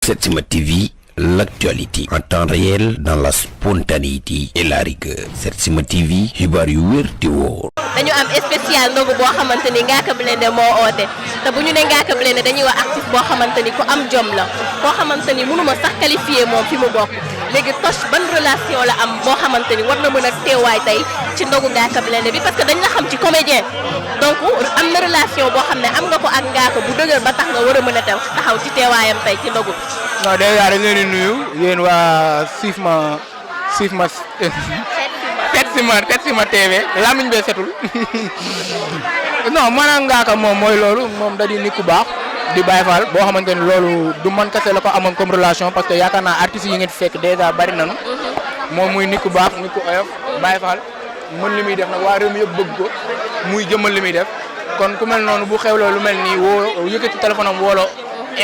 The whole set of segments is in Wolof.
Setsima TV, l'actualité en temps réel dans la spontanéité et la rigueur. Setsima TV, xibaar yu wér te wóor. dañu am spécial ndogu boo xamante ni Ngaaka Blindé moo oote te bu ñu ne Ngaaka Blindé dañuy wax artiste boo xamante ni ku am jom la koo xamante ni mënuma sax qualifié moom fi mu bokk léegi Toch ban relation la am boo xamante ni war na mën a teewaay tey ci ndogu Ngaaka Blindé bi parce que dañ la xam ci comédien donc am na relation boo xam ne am nga ko ak Ngaaka bu dëgër ba tax nga war a mën a taxaw ci teewaayam tey ci ndogu. non déjà dañ leen di nuyu yéen waa Setsima TV lamiñ bee setul non maanaam Ngaaka moom mooy loolu moom da di nit ku baax di Baye Fall boo xamante ni loolu du man kese la ko amoon comme relation parce que yaakaar naa artistes yi ngeen fekk déjà bari nañu moom muy nit ku baax nit ku oyof Baye Fall mën li muy def nag waa réew mi yëpp bëgg ko muy jëmmal li muy def kon ku mel noonu bu xewloo lu mel nii woo yëkkati téléphone am woolo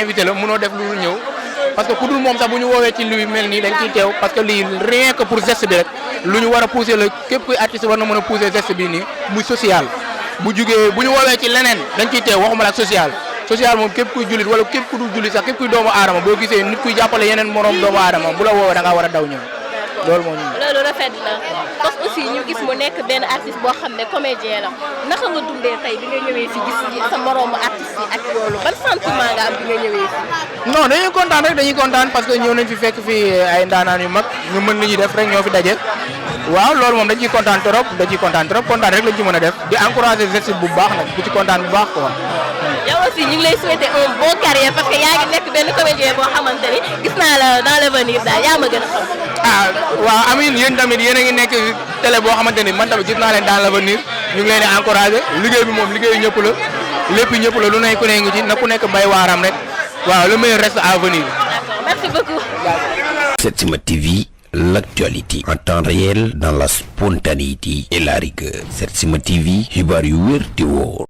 invité la mënoo def lu ñëw parce que ku dul moom sax bu ñu woowee ci luy mel nii dañ ciy teew parce que lii rien que pour geste bi rek lu ñu war a pousser la képp kuy artiste war na mën a pousser geste bi nii muy social bu jugee bu ñu woowee ci leneen dañ ciy teew waxuma la ak social moom képp kuy jullit wala képp ku dul jullit sax képp kuy doomu aadama boo gisee nit kuy jàppale yeneen moroom doomu aadama bu la woowee da ngaa war a daw ñëw loolu moo ñu. loolu rafet na Toch aussi ñu gis mu nekk benn artiste boo xam ne comédien la naka nga dundee tey bi nga ñëwee fi gis sa moroomu artiste yi ak loolu ban sentiment nga am bi nga ñëwee fi. non dañuy kontaan parce que ñëw nañ fi fekk fi ay ndaanaan yu mag ñu mën li ñuy def rek ñoo fi daje waaw loolu moom dañ ciy kontaan trop kontaan rek lañ ci mën a def di encourager geste bu baax nag di ci kontaan bu baax quoi. yow aussi ñu ngi lay souhaiter un bon carrière parce que yaa ngi nekk benn comédien boo xamante ni gis naa la dans l'avenir daal yaa ma gën a xam. ah waaw amiin yéen tamit yéen a ngi nekk télé boo xamante ni man tamit gis naa leen dans l'avenir ñu ngi leen di encourager liggéey bi moom liggéeyu ñëpp la lépp ñëpp la lu ne ku ne ngi ci na ku nekk bay waaram rek waaw le meilleur reste à venir. D'accord, merci beaucoup. Setsima TV, l'actualité en temps réel dans la spontanéité et la rigueur. Setsima TV, xibaar yu wér te wóor.